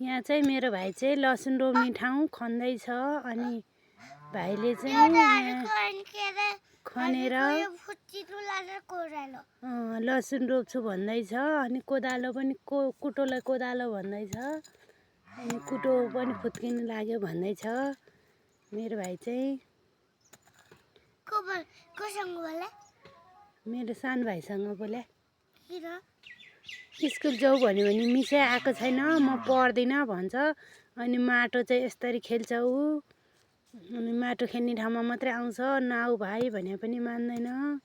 यहाँ चाहिँ मेरो भाइ चाहिँ लसुन रोप्ने ठाउँ खन्दैछ अनि भाइले चाहिँ खनेर लसुन रोप्छु भन्दैछ अनि कोदालो पनि कुटोलाई कोदालो भन्दैछ अनि कुटो पनि फुत्किनु लाग्यो भन्दैछ मेरो भाइ चाहिँ मेरो सानो भाइसँग बोले स्कुल जाऊ भन्यो भने मिसै आएको छैन म पढ्दिनँ भन्छ अनि माटो चाहिँ यसरी खेल्छ ऊ अनि माटो खेल्ने ठाउँमा मात्रै आउँछ नआऊ भाइ भने पनि मान्दैन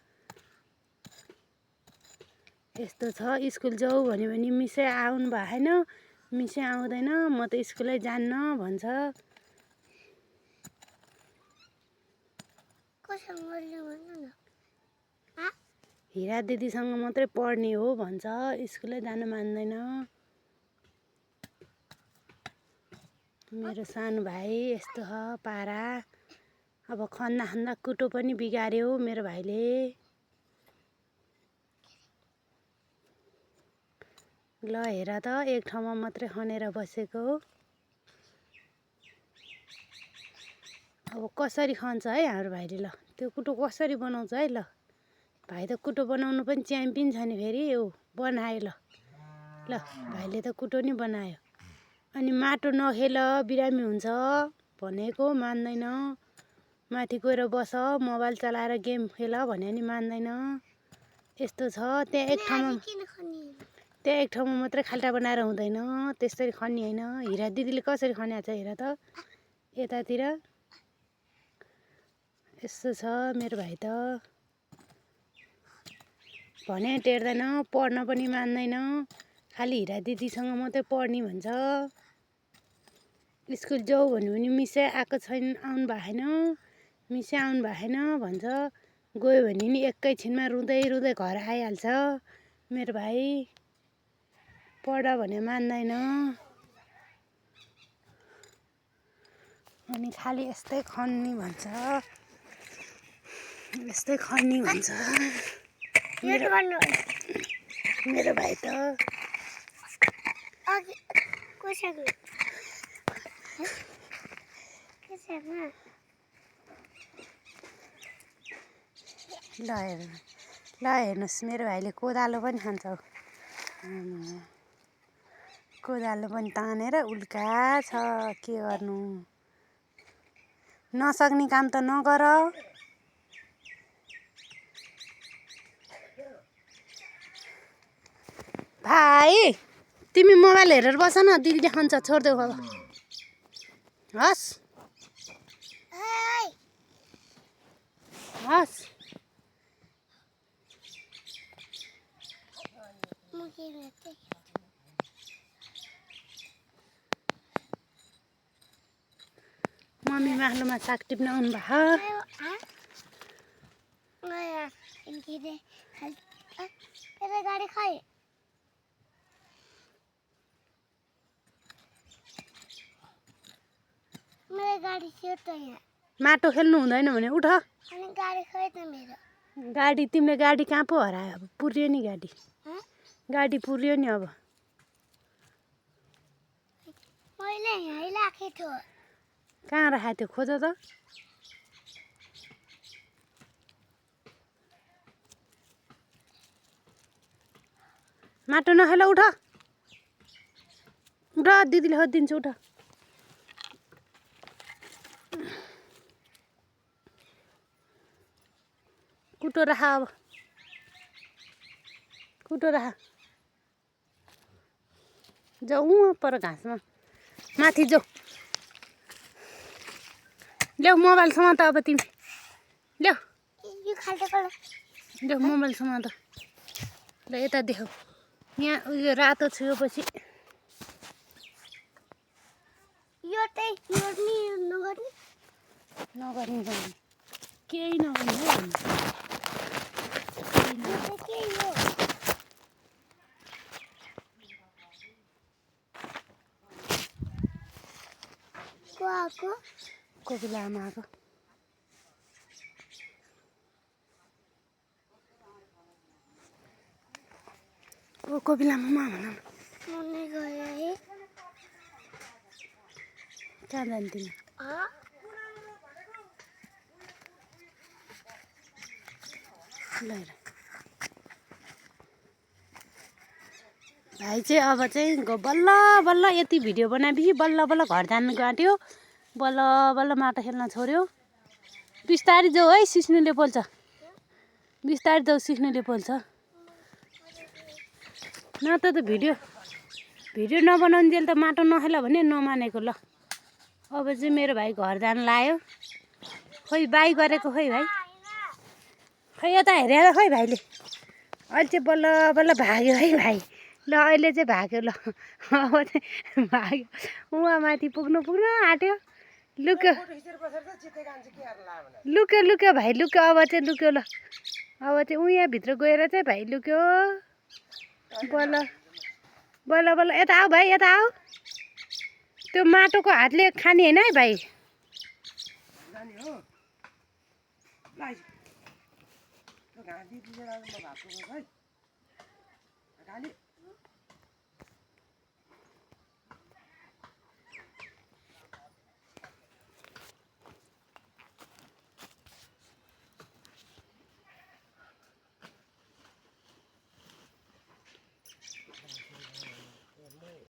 यस्तो छ स्कुल जाऊ भन्यो भने मिसै आउनु भएन मिसै आउँदैन म त स्कुलै जान्न भन्छ हिरा दिदीसँग मात्रै पढ्ने हो भन्छ स्कुलै जान मान्दैन मेरो सानो भाइ यस्तो छ पारा अब खन्दा खन्दा कुटो पनि बिगार्यो मेरो भाइले ल हेर त एक ठाउँमा मात्रै खनेर बसेको अब कसरी खन्छ है हाम्रो भाइले ल त्यो कुटो कसरी बनाउँछ है ल भाइ त कुटो बनाउनु पनि च्याम्पियन छ नि फेरि ऊ बनायो ल भाइले त कुटो नि बनायो अनि माटो नखेल बिरामी हुन्छ भनेको मान्दैन माथि गएर बस मोबाइल चलाएर गेम खेल भने नि मान्दैन यस्तो छ त्यहाँ एक ठाउँमा मात्रै खाल्टा बनाएर हुँदैन त्यसरी खन्ने होइन हिरा दिदीले कसरी खन्या छ हेर त यतातिर यस्तो छ मेरो भाइ त भने टेर्दैन पढ्न पनि मान्दैन खालि हिरा दिदीसँग मात्रै पढ्ने भन्छ स्कुल जाऊ भन्यो भने मिसै आएको छैन आउनु भएन मिसै आउनु भएन भन्छ गयो भने नि एकैछिनमा रुँदै रुँदै घर आइहाल्छ मेरो भाइ पढ भने मान्दैन अनि खालि यस्तै खन्ने भन्छ यस्तै खन्ने भन्छ मेरो भाइ त ल हेर्नुहोस् मेरो भाइले कोदालो पनि खान्छ कोदालो पनि तानेर उल्का छ के गर्नु नसक्ने काम त नगर भाइ तिमी मोबाइल हेरेर बस न दिदीले खान्छ छोड्देऊ अब हस् हस् मम्मी माख्लोमा साग टिप्न आउनु भयो माटो खेल्नु हुँदैन भने उठ गाडी तिमीले गाडी कहाँ पो हरायो अब पुर्यो नि गाडी पुर्यो नि अब कहाँ राखेको थियो खोज त माटो नखेल उठ दिदीले खोजिदिन्छु उठ कुटो राख अब कुटो राख जाऊ पर घाँसमा माथि जाऊ ल्याऊ मोबाइल समात अब तिमी ल्याऊ मोबाइल समात ल यता देखाऊ यहाँ उयो रातो छुएपछि नगर्ने केही नगर्ने कोही लामा आएको कोही लामा भन कहाँ जाने तिमी ल भाइ चाहिँ अब चाहिँ बल्ल बल्ल यति भिडियो बनाएपछि बल्ल बल्ल घर जानु आँट्यो बल्ल बल्ल माटो खेल्न छोड्यो बिस्तारै जाऊ है सिस्नुले पोल्छ बिस्तारै जाऊ सिस्नुले पोल्छ न त भिडियो नबनाउन्जेल त माटो नखेल भने नमानेको ल अब चाहिँ मेरो भाइ घर जान लाग्यो खोइ बाई गरेको खोइ भाइ खै यता हेरेर खोइ भाइले अहिले चाहिँ बल्ल बल्ल भाग्यो है भाइ ल अहिले चाहिँ भाग्यो ल अब चाहिँ भाग्यो उहाँ माथि पुग्नु आँट्यो लुक्यो लुक्यो भाइ लुक्यो अब चाहिँ लुक्यो ल अब चाहिँ उहाँभित्र गएर चाहिँ भाइ लुक्यो बल्ल बल्ल बल्ल यता आऊ भाइ यता आऊ त्यो माटोको हातले खाने होइन है भाइ गाडी